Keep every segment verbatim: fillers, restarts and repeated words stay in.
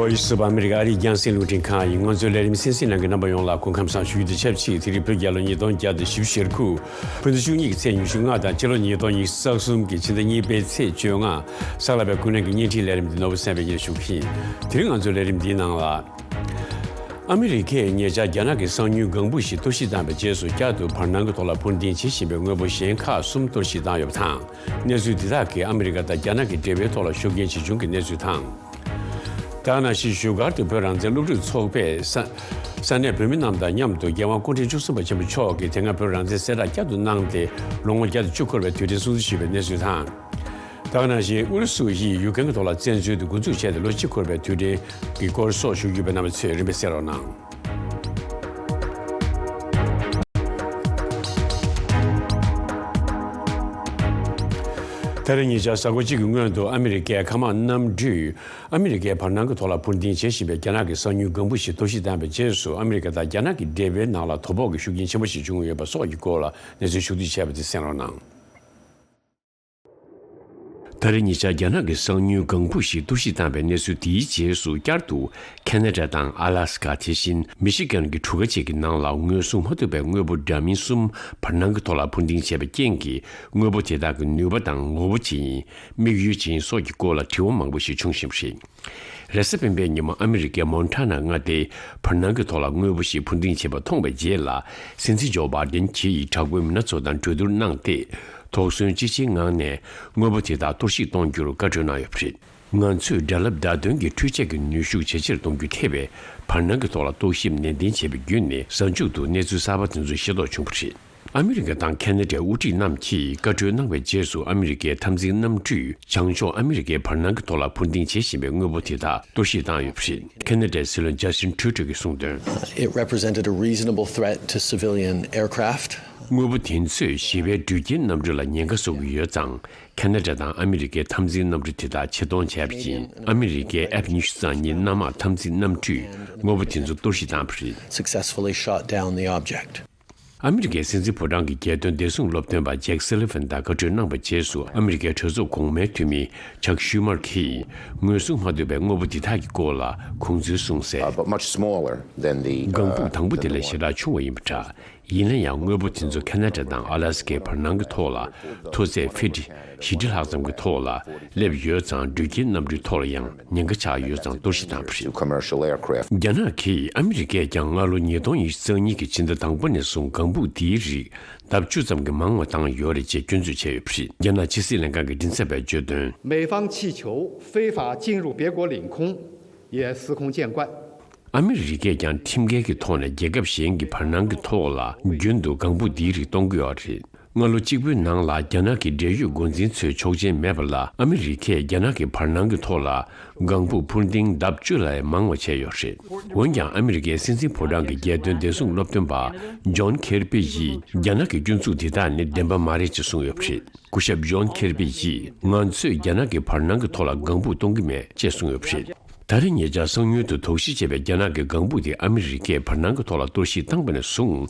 ཨ་རིའི་སུད་པ་ཨ་མི་རི་ཀ་ཨ་རིའི་རྒྱང་སྲིང་རླུང་འཕྲིན་ཁང་ཡིན། ང་ཚོའི་ལས་རིམ་གསན་གཟིགས་གནང་མཁན་རྣམ་པ་ཡོངས་ལ་སྐུ་ཁམས་བཟང་ཞུ་རྒྱུ་དང་ཆབས་ཅིག་དེ་རིང་བོད་རྒྱལ་ལོ་ཉིས་སྟོང་བརྒྱ་དང་བཞི་བཅུ་ཞེ་དགུ། སྤྱི་ཟླ་བཅུ་གཉིས་ཀྱི་ཚེས་ཉི་ཤུ་ལྔ་དང་ཕྱི་ལོ་ཉིས་སྟོང་ཉི་ཤུ་རྩ་གསུམ་གྱི་ཕྱི་ཟླ་གཉིས་པའི་ཚེས་བཅོ་ལྔ། གཟའ་ལྷག་པའི་སྐུ་ཕྲེང་གི་བརྙན་འཕྲིན་ལས་རིམ་འདི་ནོར་བུ་བསམ་འཕེལ་གྱིས་ཞུ་གི་ཡིན། དེ་རིང་ང་ཚོའི་ལས་རིམ་འདིའི་ནང་ལ། ཨ་མི་རི་ཀས་ཉེ་ཆར་རྒྱ་ནག་གི་གསང་ཉུལ་ལྒང་བུ་ཞིག་གཏོར་བཤིག་བཏང་བའི་རྗེས་སུ། བསྐྱར་དུ་བར་སྣང་གི་ཐོག་ལ་འཕུར་ལྡིང་བྱེད་བཞིན་པའི་དངོས་པོ་གཞན་ཁག་གསུམ་གཏོར་བཤིག་བཏང་ཡོད་པ་དང་། གནས་ཚུལ་འདི་དག་གིས་ཨ་མི་རི་ཀ་དང་རྒྱ་ནག་གི་འབྲེལ་བའི་ཐོག་ལ་ཤུགས་རྐྱེན་ཇི་བྱུང་གི་གནས་ཚུལ་དང་། དེ་ག་ནང་བཞིན་བཞུགས་སྒར་དུ་བོད་རང་བཙན་སློབ་ཕྲུག་ཚོགས་པས་ས་ས་གནས་བོད་མི་རྣམས་དང་མཉམ་དུ་རྒྱལ་དབང་སྐུ་ཕྲེང་བཅུ་གསུམ་པ་ཆེན་པོ་མཆོག་གིས་དེ་སྔ་བོད་རང་བཙན་གསལ་བསྒྲགས་བསྐྱར་དུ་གནང་སྟེ་ལོ་ངོ་བརྒྱ་དང་བཅུ་འཁོར་བའི་དུས་དྲན་སྲུང་བརྩི་ཞུས་པའི་གནས་ཚུལ་དང་། དེ་ག་ནང་བཞིན་ཨུ་རུ་སུ་ཡིས་ཡུཀ་རེན་གྱི་ཐོག་ལ་བཙན་འཛུལ་དེ་འགོ་འཛུགས་བྱས་ཏེ་ལོ་གཅིག་འཁོར་བའི་དུས་དྲན་གྱི་སྐོར་སོགས་ཞུ་རྒྱུ་ཡོད་པས་རྣམ་པ་ཚོས་རིམ་པས་གསན་རོགས་གནང་། ད་རེས་ཉེ་ཆར་གཟའ་འཁོར་གཅིག་གི་སྔོན་དུ་ཨ་མི་རི་ཀའི་མཁའ་དམག་གནམ་གྲུས་ཨ་མི་རི་ཀའི་བར་སྣང་གི་ཐོག་ལ་འཕུར་ལྡིང་བྱེད་བཞིན་པའི་རྒྱ་ནག་གི་གསང་ཉུལ་ལྒང་བུ་ཞིག་གཏོར་བཤིག་བཏང་བའི་རྗེས་སུ། ཨ་མི་རི་ཀ་དང་རྒྱ་ནག་གི་འབྲེལ་བའི་ནང་ལ་དོ་ཕོག་གི་ཤུགས་རྐྱེན་ཆེན་པོ་ཞིག་བྱུང་ཡོད་པ་སོགས་ཀྱི་སྐོར་ལ་གནས་ཚུལ་ཕྱོགས་བསྡུས་བྱས་པ་དེ་གསན་རོགས་གནང་། ད་རེས་ཉེ་ཆར་རྒྱ་ནག་གི་གསང་ཉུལ་ལྒང་བུ་ཞིག་གཏོར་བཤིག་བཏང་བའི་གནས་ཚུལ་དེའི་རྗེས་སུ། བསྐྱར་དུ་ཁེ་ན་ཌ་དང་ཨ་ལ་སི་ཀ། དེ་བཞིན་མི་ཤི་གན་གྱི་གྲུ་ཁ་བཅས་ཀྱི་ནང་ལ་ངོས་བཟུང་མ་ཐུབ་པའི་དངོས་པོ་འདྲ་མིན་གསུམ་བར་སྣང་གི་ཐོག་ལ་འཕུར་ལྡིང་བྱས་པའི་རྐྱེན་གྱིས། དངོས་པོ་དེ་དག་གི་ནུས་པ་དང་ངོ་བོ་ཇི་ཡིན། དམིགས་ཡུལ་ཇི་ཡིན་སོགས་ཀྱི་སྐོར་ལ་དྲི་བ་མང་པོ་ཞིག་བྱུང་བཞིན་པ་རེད། རེས་གཟའ་སྤེན་པའི་ཉིན་མོ་ཨ་མི་རི་ཀའི་མོན་ཊ་ན་མངའ་སྡེའི་བར་སྣང་གི་ཐོག་ལ་དངོས་པོ་ཞིག་འཕུར་ལྡིང་བྱས་པ་མཐོང་བའི་རྗེས་ལ། སྲིད་འཛིན་ཇོ་བྷའི་ཌེན་གྱིས་དྲག་པོའི་མི་སྣ་ཚོ་དང་གྲོས་བསྡུར་གནང་སྟེ། དོགས་ཟོན་ཅི་ཆེའི་ངང་ནས་དངོས་པོ་དེ་དག་གཏོར་བཤིག་གཏོང་རྒྱུར་བཀའ་འཁྲོལ་གནང་ཡོད་པ་རེད། ང་ཚོས་སྒྲ་རླབས་བརྡ་དོན་གྱི་འཕྲུལ་ཆས་ཀྱི་ནུས་ཤུགས་ཇེ་ཆེར་གཏོང་རྒྱུ་ཐེ་བའི་བར་སྣང་གི་ཐོག་ལ་རྟོག་ཞིབ་ནན་ཏན་བྱས་པ་བརྒྱུད་ནས། གཟའ་མཇུག་ཏུ་གནས་ཚུལ་གསར་པ་དེ་ཚོ་ཤེས་རྟོགས་བྱུང་བ་རེད། ཨ་མི་རི་ཀ་དང་ཁེ་ན་ཌའི་དབུ་ཁྲིད་རྣམས་ཀྱིས་བཀའ་འཁྲོལ་གནང་བའི་རྗེས་སུ། ཨ་མི་རི་ཀའི་འཐབ་འཛིང་གནམ་གྲུས་བྱང་ཕྱོགས་ཨ་མི་རི་ཀའི་བར་སྣང་གི་ཐོག་ལ་འཕུར་ལྡིང་བྱེད་བཞིན་པའི་དངོས་པོ་དེ་དག་གཏོར་བཤིག་བཏང་ཡོད་པ་རེད། ཁེ་ན་ཌའི་སྲིད་བློན་ཇ་སི་ཊིན་ཊུ་ཌོ་གིས་གསུངས་དོན། It represented a reasonable threat to civilian aircraft. དངོས་པོ་དེ་ཚོས་ཞི་བའི་འགྲུལ་སྐྱེལ་གནམ་གྲུ་ལ་ཉེན་ཁ་བཟོ་གི་ཡོད་ཙང་། ཁེ་ན་ཌ་དང་ཨ་མི་རི་ཀའི་འཐབ་འཛིང་གནམ་གྲུ་དེ་དག་ཆེད་གཏོང་བྱས་པ་ཡིན། ཨ་མི་རི་ཀའི་ཨེཕ་ཉི་ཤུ་རྩ་གཉིས་གནམ་དམག་འཐབ་འཛིང་གནམ་གྲུས་དངོས་པོ་དེ་ཚོ་གཏོར་བཤིག་བཏང་བ་རེད། Successfully shot down the object. ཨ་མི་རི་ཀའི་སྲིད་འཛིན་ཕོ་བྲང་གི་རྒྱལ་དོན་བདེ་སྲུང་སློབ་སྟོན་པ་ཇེག་སི་ལི་ཝན་དང་བཀའ་འཁྲོལ་གནང་བའི་རྗེས་སུ། ཨ་མི་རི་ཀའི་གྲོས་ཚོགས་གོང་མའི་འཐུས་མི་ཅག་ཤུ་མར་གྱིས་ངོས་བཟུང་མ་ཐུབ་པའི་དངོས་པོ་འདི་དག་གི་སྐོར་ལ་ཁུངས་འཛུལ་གསུངས་གསལ། Uh, but much smaller than the, ལྒང་བུ་uh, དང་པོ་དེ་ལས་ཞེ་དྲག་ཆུང་བ་ཡིན་པ་འདྲ། ཡིན་ན་ཡང་དངོས་པོ་དེ་ཚོ་ཁེ་ན་ཌ་དང་ཨ་ལ་སི་ཀའི་བར་སྣང་གི་ཐོག་ལ། མཐོ་ཚད་ཕི་ཊི་བཞི་ཁྲི་ལྷག་ཙམ་གྱི་ཐོག་ལ་སླེབས་ཡོད་ཙང་། འགྲུལ་སྐྱེལ་གནམ་གྲུའི་ཐོག་ལ་ཡང་ཉེན་ཁ་ཆགས་ཡོད་ཙང་གཏོར་བཤིག་བཏང་བ་རེད། To commercial aircraft. རྒྱ་ནག་གིས། ཨ་མི་རི་ཀས་ཀྱང་སྔ་ལོ་ཉིས་སྟོང་ཉི་ཤུ་རྩ་གཉིས་ཀྱི་ཕྱི་ཟླ་དང་པོ་ནས་བཟུང་ལྒང་བུ་འདིའི་རིགས་ལྡབ་བཅུ་ཙམ་གྱིས་མང་བ་བཏང་ཡོད་རེད་ཅེས་སྐྱོན་འཛུགས་བྱས་ཡོད་པ་རེད། རྒྱ་ནག་ཕྱི་སྲིད་ལྷན་ཁང་གི་མགྲིན་ཚབ་པས་བརྗོད་དོན། 美方气球非法进入别国领空，也司空见惯。 ཨ་མི་རི་ཀས་ཀྱང་ཁྲིམས་འགལ་གྱི་ཐོག་ནས་རྒྱལ་ཁབ་གཞན་གྱི་བར་སྣང་གི་ཐོག་ལ་རྒྱུན་དུ་ལྒང་བུ་འདིའི་རིགས་གཏོང་གི་ཡོད་རེད། སྔ་ལོ་གཅིག་པུའི་ནང་ལ་རྒྱ་ནག་གི་འབྲེལ་ཡོད་འགོ་འཛིན་ཚོས་ཆོག་མཆན་མེད་པ་ལ། ཨ་མི་རི་ཀས་རྒྱ་ནག་གི་བར་སྣང་གི་ཐོག་ལ་ལྒང་བུ་འཕུར་ལྡིང་ལྡབ་བཅུ་ལས་མང་བ་བྱས་ཡོད་རེད། འོན་ཀྱང་ཨ་མི་རི་ཀའི་སྲིད་འཛིན་ཕོ་བྲང་གི་རྒྱལ་དོན་བདེ་སྲུང་སློབ་སྟོན་པ་ཇོན་ཁེར་པི་ཡིས། རྒྱ་ནག་གི་སྐྱོན་འཛུགས་འདི་དག་ནི་བདེན་པ་མ་རེད་ཅེས་གསུངས་ཡོད་པ་རེད། སྐུ་ཞབས་ཇོན་ཁེར་པི་ཡིས། ང་ཚོས་རྒྱ་ནག་གི་བར་སྣང་གི་ཐོག་ལ་ལྒང་བུ་གཏོང་གི་མེད་ཅེས་གསུངས་ཡོད་པ་རེད། ད་རེས་ཉེ་ཆར་གསང་ཉུལ་དུ་དོགས་གཞི་བྱས་པའི་རྒྱ་ནག་གི་ལྒང་བུ་དེ་ཨ་མི་རི་ཀས་བར་སྣང་གི་ཐོག་ལ་གཏོར་བཤིག་བཏང་པ་ནས་བཟུང་།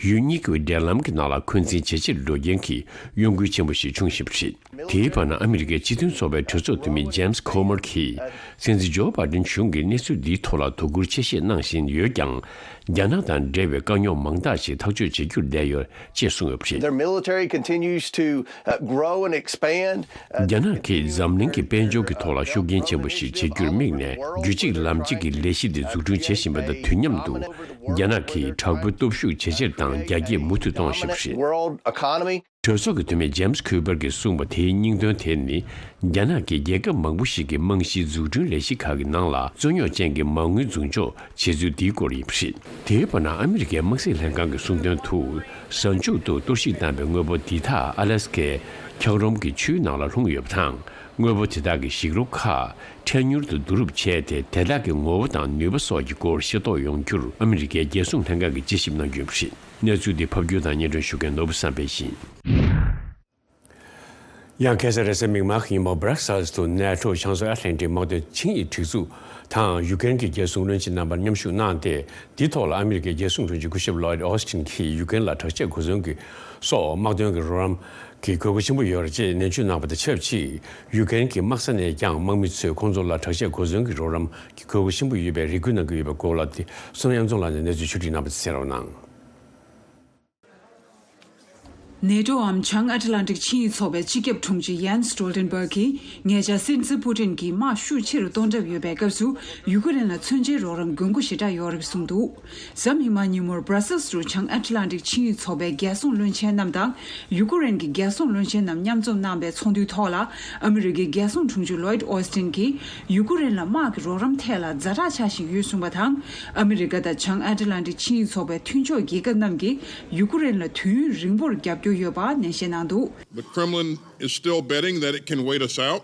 ཡུལ་གཉིས་ཀྱི་འབྲེལ་ལམ་གྱི་ནང་ལ་འཁོན་འཛིན་ཇེ་ཆེར་འགྲོ་རྐྱེན་གྱིས་གཡོ་འགུལ་ཆེན་པོ་ཞིག་འབྱུང་བཞིན་པ་རེད། དེའི་བར་ན། ཨ་མི་རི་ཀའི་སྤྱི་མཐུན་ཚོགས་པའི་གྲོས་ཚོགས་འཐུས་མི་ཇེམ་སི་ཁོ་མར་གྱིས། སྲིད་འཛིན་ཇོ་བྷའི་ཌེན་གཞུང་གིས་གནས་ཚུལ་འདིའི་ཐོག་ལ་དོ་ཁུར་ཆེ་བཞེས་གནང་བཞིན་ཡོད་ཀྱང་། རྒྱ་ནག་དང་འབྲེལ་བའི་དཀའ་རྙོག་མང་དག་ཞིག་ཐག་གཅོད་བྱེད་རྒྱུར་བསྡད་ཡོད་ཅེས་གསུངས་ཡོད་པ་རེད། Their military continues to, uh, grow and expand. རྒྱ་ནག་གིས་འཛམ་གླིང་གི་དཔལ་འབྱོར་གྱི་ཐོག་ལ་ཤུགས་རྐྱེན་ཆེན་པོ་ཞིག་བྱེད་རྒྱུར་དམིགས་ནས། རྒྱུད་གཅིག་ལམ་གཅིག་གི་ལས་གཞི་འདི་འཛུགས་སྐྲུན་བྱེད་བཞིན་པ་དང་དུས་མཉམ་དུ། རྒྱ་ནག་གིས་དྲག་པོའི་སྟོབས་ཤུགས་ཇེ་ཆེར་དང་རྒྱ་སྐྱེད་མུ་མཐུད་གཏོང་བཞིན་པ་རེད། World economy. གྲོས་ཚོགས་ཀྱི་འཐུས་མི་ཇེམ་སི་ཁུ་པར་གྱིས་གསུངས་པ་དེའི་སྙིང་དོན་དེ་ནི། རྒྱ་ནག་གིས་རྒྱལ་ཁབ་མང་པོ་ཞིག་གི་རྨང་གཞིའི་འཛུགས་སྐྲུན་ལས་གཞི་ཁག་གི་ནང་ལ་རྩོད་རྙོག་ཅན་གྱི་མ་དངུལ་འཛུགས་འཇོག་བྱེད་ཚུལ་འདིའི་སྐོར་ཡིན་པ་རེད། དེའི་བར་ན། ཨ་མི་རི་ཀའི་དམག་སྲིད་ལྷན་ཁང་གིས་གསུངས་དོན་དུ། གཟའ་མཇུག་ཏུ་གཏོར་བཤིག་བཏང་པའི་དངོས་པོ་འདི་དག་ཨ་ལ་སི་ཀའི་འཁྱགས་རོམ་གྱི་ཆུའི་ནང་ལ་ལྷུང་ཡོད་པ་དང་། དངོས་པོ་དེ་དག་གི་ཞིག་རོ་ཁག་འཕྲལ་མྱུར་དུ་བསྡུ་རུབ་བྱས་ཏེ། དེ་དག་གི་ངོ་བོ་དང་ནུས་པ་སོགས་ཀྱི་སྐོར་ཤེས་རྟོགས་ཡོང་རྒྱུར་ཨ་མི་རི་ཀའི་རྒྱལ་སྲུང་ལྷན་ཁང་གིས་དཔྱད་ཞིབ་གནང་རྒྱུ་ཡིན་པ་རེད། གནས་ཚུལ་འདི་ཕབ་སྒྱུར་དང་སྙན་སྒྲོན་ཞུ་མཁན་ནོར་བུ་བསམ་འཕེལ་ཡིན། ཡང་ཁ་སང་རེས་གཟའ་མིག་དམར་གྱི་ཉིན་མོ་སྦྲག་སལ་དུ་ནེ་ཊོ་བྱང་སེམས་ཨེཊ་ལན་ཊིག་དམག་དོན་ཆིངས་ཡིག་སྒྲིག་འཛུགས་དང་ཡུ་ཀེ་རེན་གྱི་རྒྱལ་སྲུང་བློན་ཆེན་རྣམ་པ་མཉམ་ཞུགས་གནང་སྟེ། འདིའི་ཐོག་ལ་ཨ་མི་རི་ཀའི་རྒྱལ་སྲུང་དྲུང་ཆེ་སྐུ་ཞབས་ལོའིད་ཨོ་སི་ཊིན་གྱིས་ཡུ་ཀེ་རེན་ལ་དྲག་ཆས་གོ་མཚོན་གྱི་སོགས་དམག་དོན་གྱི་རོགས་རམ་གྱི་དགོས་མཁོ་ཆེན་པོ་ཡོད་རེད་ཅེས་ནན་བརྗོད་གནང་བ་དང་ཆབས་ཅིག་ཡུ་ཀེ་རེན་གྱི་དམག་ས་ནས་ཀྱང་དམག་མི་ཚོས་ཁོང་ཚོ་ལ་དྲག་ཆས་གོ་མཚོན་གྱི་རོགས་རམ་གྱི་དགོས་མཁོ་ཆེན་པོ་ཡོད་པའི་རེ་སྐུལ་གནང་གི་ཡོད་པའི་སྐོར་ལ། དེ་བསོད་ནམས་དབྱངས་འཛོམས་ལགས་ནས་གནས་ཚུལ་ཕྱོགས་སྒྲིག་གནང་བ་གསན་རོགས་གནང་། ནེ་ཊོའམ་བྱང་ཨེཊ་ལན་ཊིག་ཆིངས་ཡིག་ཚོགས་པའི་སྤྱི་ཁྱབ་དྲུང་ཆེ་ཡན་སི་སྟོལ་ཊེན་བྷག་གིས་ཉེ་ཆར་སྲིད་འཛིན་པུ་ཏིན་གྱིས་དམག་ཤུགས་ཆེ་རུ་གཏོང་གྲབས་ཡོད་པའི་སྐབས་སུ་ཡུ་ཀེ་རེན་ལ་མཚོན་ཆའི་རོགས་རམ་དགོས་མཁོ་ཞེ་དྲག་ཡོད་རེད་གསུངས་འདུག་གཟའ་མིག་དམར་ཉིན་མོར་སྦྲ་སེལ་སུ་བྱང་ཨེཊ་ལན་ཊིག་ཆིངས་ཡིག་ཚོགས་པའི་རྒྱལ་སྲུང་བློན་ཆེན་རྣམས་དང་ཡུ་ཀེ་རེན་གྱི་རྒྱལ་སྲུང་བློན་ཆེན་རྣམས་མཉམ་འཛོམས་གནང་བའི་ཚོགས་འདུའི་ཐོག་ལ། ཨ་མི་རི་ཀའི་རྒྱལ་སྲུང་དྲུང་ཆེ་ལོའིད་ཨོ་སི་ཊིན་གྱིས་ཡུ་ཀེ་རེན་ལ་དམག་གི་རོགས་རམ་ཐད་ལ་ཛ་དྲག་ཆགས་བཞིན་ཡོད་གསུངས་པ་དང་། ཨ་མི་རི་ཀ་དང་བྱང་ཨེཊ་ལན་ཊིག་ཆིངས་ཡིག་ཚོགས་པའི་མཐུན་ཕྱོགས་རྒྱལ་ཁབ་རྣམས་ཀྱིས་ཡུ་ཀེ་རེན་ལ་དུས་ཡུན་རིང་པོར་རྒྱབ་སྐྱོར་ཡོད་པ་ནན་བཤད་གནང་འདུག The Kremlin is still betting that it can wait us out.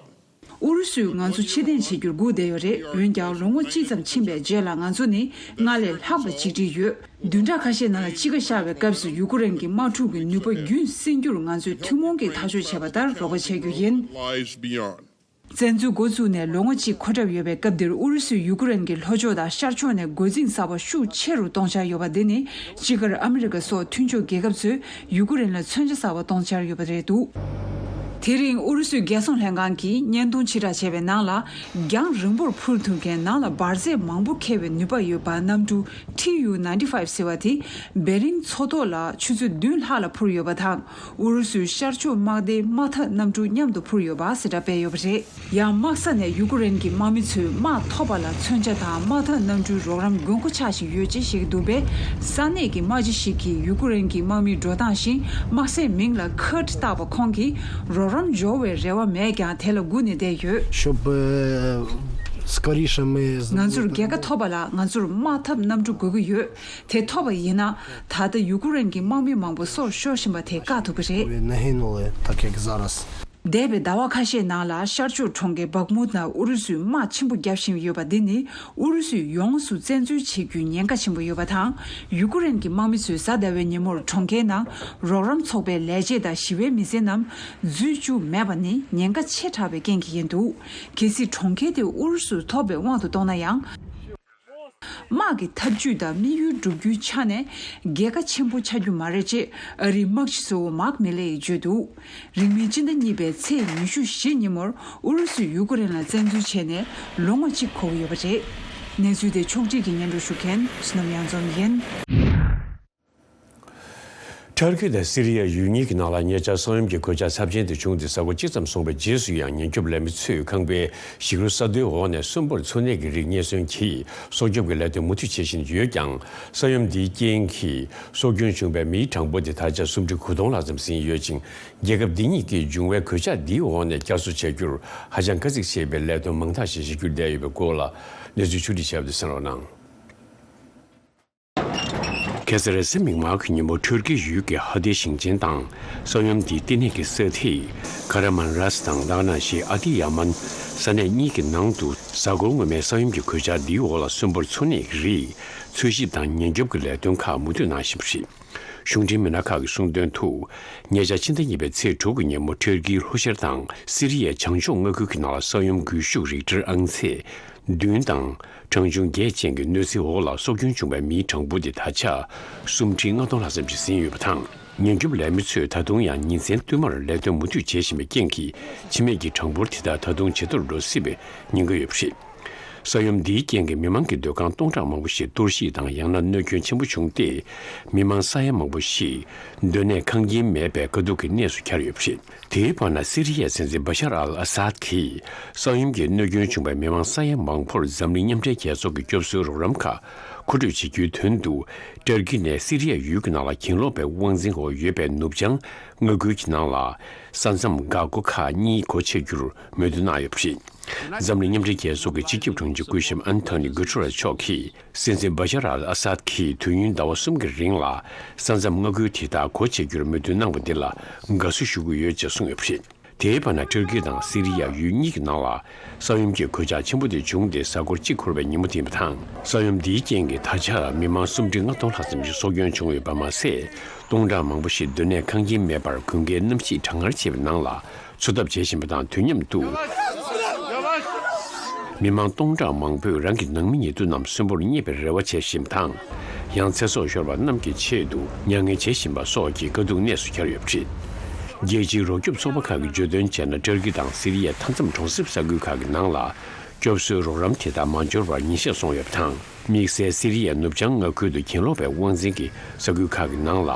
ཨུ་རུ་སུས་ང་ཚོ་ཕྱིར་འཐེན་བྱེད་རྒྱུར་སྒུག་བསྡད་ཡོད་རེད། འོན་ཀྱང་ལོ་ངོ་གཅིག་ཙམ་ཕྱིན་པའི་རྗེས་ལ་ང་ཚོ་ནི་སྔར་ལས་ལྷག་པ་གཅིག་སྒྲིལ་ཡོད། བདུན་ཕྲག་ཁ་ཤས་ནང་ལ་དཔྱིད་ཀ་ཤར་བའི་སྐབས་སུ་ཡུ་ཀེ་རེན་གྱི་དམག་འཁྲུག་གི་ནུས་པ་རྒྱུན་བསྲིང་རྒྱུར་ང་ཚོས་ཐུན་མོང་གིས་ཐག་གཅོད་བྱས་པ་ལྟར་རོགས་པ་བྱ་རྒྱུ་ཡིན། Lies beyond. བཙན་འཛུལ་འགོ་བཙུགས་ནས་ལོ་ངོ་གཅིག་འཁོར་གྲབས་ཡོད་པའི་སྐབས་འདིར་ཨུ་རུ་སུས་ཡུ་ཀེ་རེན་གྱི་ལྷོ་ཕྱོགས་དང་ཤར་ཕྱོགས་ནས་རྒོལ་འཛིང་གསར་པ་ཤུགས་ཆེ་རུ་གཏོང་འཆར་ཡོད་པ་འདི་ནི་དཔྱིད་ཀར་ཨ་མི་རི་ཀ་སོགས་མཐུན་ཕྱོགས་རྒྱལ་ཁབ་ཚོས་ཡུ་ཀེ་རེན་ལ་མཚོན་ཆ་གསར་པ་གཏོང་འཆར་ཡོད་པ་རེད་འདུག་དེ་རིང་ཨུ་རུ་སུའི་རྒྱལ་སྲུང་ལྷན་ཁང་གིས་བརྙན་ཐུང་ཕྱིར་བསྒྲགས་བྱས་པའི་ནང་ལ། རྒྱང་རིང་པོར་འཕུར་ཐུབ་མཁན་ནང་ལ་འབར་རྫས་མང་པོ་འཁྱེར་བའི་ནུས་པ་ཡོད་པ་གནམ་གྲུ་ཊི་ཡུ་ནའིན་ཊི་ཕའིབ་ཟེར་བ་དེ་བེ་རིང་མཚོ་ཐོག་ལ་ཆུ་ཚོད་བདུན་ལྷག་ལ་འཕུར་ཡོད་པ་དང་། ཨུ་རུ་སུའི་ཤར་ཕྱོགས་དམག་སྡེའི་དམག་འཐབ་གནམ་གྲུ་མཉམ་དུ་འཕུར་ཡོད་པ་གསལ་བསྒྲགས་སྤེལ་ཡོད་པ་རེད། ཡང་དམག་ས་ནས་ཡུ་ཀེ་རེན་གྱི་དམག་མི་ཚོས་དམག་ཐོབ་པ་ལ་མཚོན་ཆ་དང་དམག་འཐབ་གནམ་གྲུའི་རོགས་རམ་དགོས་མཁོ་ཆགས་བཞིན་ཡོད་ཅེས་བཤད་ཀྱི་འདུག་པས། ས་གནས་ཀྱི་དམག་སྤྱི་ཞིག་གིས་ཡུ་ཀེ་རེན་གྱི་དམག་མིའི་འགྲོ་སྟངས་བཞིན་དམག་སའི་མིང་ལ་ཁར་ཊི་བཏགས་པ་ཁོང་གིས་རོགས་རམ་འབྱོར་བའི་རེ་བ་མེད་ཀྱང་དེ་ལ་སྒུག་ནས་བསྡད་ཡོད། Щоб е, скоріше ми ང་ཚོར་རྒྱལ་ཁ་ཐོབ་པ་ལ་ང་ཚོར་དམག་འཐབ་གནམ་གྲུ་དགོས་ཀྱི་ཡོད། དེ་ཐོབ་པ་ཡིན་ན། ད་ལྟ་ཡུ་ཀེ་རེན་གྱི་དམག་མི་མང་པོ་སྲོག་ཤོར་བཞིན་པ་དེ་བཀག་ཐུབ་ཀྱི་རེད། не гинули, так як зараз. འདས་པའི་ཟླ་བ་ཁ་ཤས་ནང་ལ་ཤར་ཕྱོགས་གྲོང་ཁྱེར་བག་མུད་ནང་ཨུ་རུ་སུས་དམག་ཆེན་པོ་བརྒྱབ་བཞིན་ཡོད་པ་འདི་ནི་ཨུ་རུ་སུས་ཡོངས་སུ་བཙན་འཛུལ་བྱེད་རྒྱུའི་ཉེན་ཁ་ཆེན་པོ་ཡོད་པ་དང་། ཡུ་ཀེ་རེན་གྱི་དམག་མི་ཚོས་གཟའ་ཟླ་བའི་ཉིན་མོར་གྲོང་ཁྱེར་ནང་རོགས་རམ་ཚོགས་པའི་ལས་བྱེད་དང་ཞི་བའི་མི་སེར་རྣམས་འཛུལ་བཅུག་མེད་པ་ནི་ཉེན་ཁ་ཆེ་དྲགས་པའི་རྐྱེན་གྱིས་ཡིན་འདུག་གལ་སྲིད་གྲོང་ཁྱེར་དེ་ཨུ་རུ་སུར་ཐོབ་པའི་དབང་དུ་གཏོང་ན་ཡང་། དམག་གི་འཐབ་ཇུས་དང་དམིགས་ཡུལ་བསྒྲུབ་རྒྱུའི་ཆ་ནས་རྒྱལ་ཁ་ཆེན་པོ་ཆགས་རྒྱུ་མ་རེད་ཅེས་ཨ་རིའི་དམག་སྤྱི་གཙོ་བོ་མཱག་མི་ལེ་ཡིས་བརྗོད་འདུག་རིང་མིན་སྤྱི་ཟླ་གཉིས་པའི་ཚེས་ཉི་ཤུ་བཞི་ཉིན་མོར་ཨུ་རུ་སུས་ཡུ་ཀེ་རེན་ལ་བཙན་འཛུལ་བྱས་ནས་ལོ་ངོ་གཅིག་འཁོར་གྱི་ཡོད་པ་རེད། གནས་ཚུལ་དེ་ཕྱོགས་སྒྲིག་གིས་སྙན་སྒྲོན་ཞུ་མཁན་བསོད་ནམས་གཡང་འཛོམས་ཡིན། ཊར་ཀི་དང་སི་རི་ཡ་ཡུལ་གཉིས་ཀྱི་ནང་ལ་ཉེ་ཆར་ས་ཡོམ་གྱི་གོད་ཆག་ཚབས་ཆེན་དེ་བྱུང་སྟེ། གཟའ་འཁོར་གཅིག་ཙམ་སོང་བའི་རྗེས་སུ་ཡང་ཉེན་སྐྱོབ་ལས་མི་ཚོས་ཁང་པའི་ཞིག་རོ་ས་རྡོའི་འོག་ནས་གསོན་པོར་འཚོ་གནས་ཀྱི་རིགས་རྙེད་སོན་གྱིས་སྲོག་སྐྱོབ་ཀྱི་ལས་དོན་མུ་མཐུད་བྱེད་བཞིན་ཡོད་ཀྱང་། ས་ཡོམ་འདིའི་རྐྱེན་གྱིས་སྲོག་སྐྱོན་བྱུང་བའི་མིའི་གྲངས་འབོར་དེ་ད་ཆ་སུམ་ཁྲི་དགུ་སྟོང་ལྷག་ཙམ་ཟིན་ཡོད་ཅིང་། རྒྱལ་ཁབ་འདི་གཉིས་ཀྱིས་འབྱུང་བའི་གོད་ཆག་འདིའི་འོག་ནས་བསྐྱར་གསོ་བྱ་རྒྱུར་ཧ་ཅང་དཀའ་ཚེགས་ཆེ་བའི་ལས་དོན་མང་དག་ཞིག་བྱེད་རྒྱུར་བསྡད་ཡོད་པའི་སྐོར་ལ་གནས་ཚུལ་ཕྱོགས་སྒྲིག་བྱས་པ་དེ་གསན་རོགས་གནང་། ཁ་སང་རེས་གཟའ་མིག་དམར་གྱི་ཉིན་མོ་ཊར་ཀི་ཡུལ་གྱི་ཧ་ཏེ་ཞིང་ཆེན་དང་ས་ཡོམ་འདིའི་བསྟི་གནས་ཀྱི་ས་ཐིག་ཀ་ར་མན་རཱས་དང་ལག་ན་ཤི་ཨ་ཏི་ཡ་མན་ས་གནས་གཉིས་ཀྱི་ནང་དུ། གཟའ་འཁོར་སྔོན་མའི་ས་ཡོམ་གྱི་གོད་ཆག་འདིའི་འོག་ལ་གསོན་པོར་འཚོ་གནས་ཀྱི་རིགས་འཚོལ་ཞིབ་དང་ཉེན་སྐྱོབ་ཀྱི་ལས་དོན་ཁག་མུ་མཐུད་གནང་བཞིན་པ་རེད། གཞུང་འབྲེལ་མི་སྣ་ཁག་གིས་གསུངས་དོན་དུ། ཉེ་ཆར་ཕྱི་ཟླ་གཉིས་པའི་ཚེས་དྲུག་གི་ཉིན་མོ་ཊར་ཀིའི་ལྷོ་ཤར་དང་སི་རི་ཡའི་བྱང་ཕྱོགས་མངའ་ཁུལ་གྱི་ནང་ལ་ས་ཡོམ་སྒུལ་ཤུགས་རིག་ཊར་ཨང་ཚད་བདུན་དང་གྲངས་ཆུང་བརྒྱད་ཅན་གྱི་གནོད་འཚེའི་འོག་ལ་སྲོག་སྐྱོན་བྱུང་བའི་མིའི་གྲངས་འབོར་དེ་ད་ཆ་སུམ་ཁྲི་ལྔ་སྟོང་ལྷག་ཙམ་ཞིག་ཟིན་ཡོད་པ་དང་། ཉེན་སྐྱོབ་ལས་མི་ཚོས་ད་དུང་ཡང་ཉིན་མཚན་བསྟུད་མར་ལས་དོན་མུ་མཐུད་བྱེད་བཞིན་པའི་རྐྱེན་གྱིས། འཆི་རྨས་ཀྱི་གྲངས་འབོར་དེ་དག་ད་དུང་ཇེ་མཐོར་འགྲོ་སྲིད་པའི་ཉེན་ཁ་ཡོད་པ་རེད། ས་ཡོམ་འདིའི་རྐྱེན་གྱིས་མི་མང་གི་སྡོད་ཁང་སྟོང་ཕྲག་མང་པོ་ཞིག་གཏོར་བཤིག་དང་ཡང་ན་གནོད་སྐྱོན་ཆེན་པོ་བྱུང་སྟེ། མི་མང་ས་ཡ་མང་པོ་ཞིག་སྡོད་གནས་ཁང་ཁྱིམ་མེད་པའི་དཀའ་སྡུག་གི་གནས་སུ་གྱར་ཡོད་པ་རེད། དེའི་བར་ན་སི་རི་ཡའི་སྲིད་འཛིན་བ་ཤར་ཨལ་ཨ་སཱད་ཀྱིས་ས་ཡོམ་གྱིས་གནོད་སྐྱོན་བྱུང་བའི་མི་མང་ས་ཡ་མང་པོར་འཛམ་གླིང་མཉམ་འབྲེལ་རྒྱལ་ཚོགས་ཀྱི་སྐྱོབ་གསོའི་རོགས་རམ་ཁག་མཁོ་སྤྲོད་བྱེད་རྒྱུའི་དོན་དུ། ཏུར་ཀི་ནས་སི་རི་ཡ་ཡུལ་གྱི་ནང་ལ་གྱེན་ལོག་པའི་དབང་འཛིན་འོག་ཡོད་པའི་ནུབ་བྱང་མངའ་ཁུལ་གྱི་ནང་ལ་ས་མཚམས་འགག་སྒོ་ཁག་གཉིས་སྒོ་ཕྱེ་རྒྱུར་མོས་མཐུན་གནང་ཡོད་པ་རེད། འཛམ་གླིང་མཉམ་འབྲེལ་རྒྱལ་ཚོགས་ཀྱི་སྤྱི་ཁྱབ་དྲུང་ཆེ་སྐུ་ཞབས་ཨན་ཐོ་ནི་གུ་ཏུ་རེ་སི་མཆོག་གིས། སྲིད་འཛིན་བ་ཤར་ཨལ་ཨ་སཱད་ཀྱིས་དུས་ཡུན་ཟླ་བ་གསུམ་གྱི་རིང་ལ་ས་མཚམས་མངའ་ཁུལ་དེ་དག་སྒོ་ཕྱེ་རྒྱུར་མོས་མཐུན་གནང་བ་འདི་ལ་དགའ་བསུ་ཞུ་གི་ཡོད་ཅེས་གསུངས་ཡོད་པ་རེད། དེའི་བར་ན་ཏུར་ཀི་དང་སི་རི་ཡ་ཡུལ་གཉིས་ཀྱི་ནང་ལ་ས་ཡོམ་གྱི་གོད་ཆག་ཆེན་པོ་དེ་བྱུང་སྟེ། གཟའ་འཁོར་གཅིག་འཁོར་བའི་ཉིན་མོ་དེ་ཡིན་པ་དང་། ས་ཡོམ་འདིའི་རྐྱེན་གྱིས་ད་ཆ་མི་མང་སུམ་ཁྲི་ལྔ་སྟོང་ལྷག་ཙམ་ཞིག་སྲོག་སྐྱོན་བྱུང་ཡོད་པ་མ་ཟད། སྟོང་ཕྲག་མང་པོ་ཞིག་སྡོད་གནས་ཁང་ཁྱིམ་མེད་པར་དགུན་ཁའི་གནམ་གཤིས་གྲང་ངར་ཆེ་བའི་ནང་ལ་ འཚོ་ཐབས་བྱེད་བཞིན་པ་དང་དུས་མཉམ་དུ། མི་མང་སྟོང་ཕྲག་མང་པོས་རང་གི་ནང་མི་ཉེ་དུ་རྣམས་གསོན་པོར་རྙེད་པའི་རེ་བ་བྱེད་བཞིན་པ་དང་། ཡང་ཚེ་སྲོག་ཤོར་བ་རྣམས་ཀྱི་ཆེད་དུ་མྱ་ངན་བྱེད་བཞིན་པ་སོགས་ཀྱི་དཀའ་སྡུག་གནས་སུ་གྱར་ཡོད་པ་རེད། རྒྱལ་སྤྱིའི་རོགས་སྐྱོབ་ཚོགས་པ་ཁག་གིས་བརྗོད་དོན་བྱས་ན། ཏུར་ཀི་དང་སི་རི་ཡའི་མཐའ་མཚམས་གྲོང་གསེབ་ས་ཁུལ་ཁག་གི་ནང་ལ་སྐྱོབ་གསོའི་རོགས་རམ་དེ་དག་མ་འབྱོར་བར་ཉིན་ཤས་སོང་ཡོད་པ་དང་། དམིགས་བསལ་སི་རི་ཡའི་ནུབ་བྱང་མངའ་ཁུལ་དུ་གྱེན་ལོག་པའི་དབང་འཛིན་གྱི་ས་ཁུལ་ཁག་གི་ནང་ལ་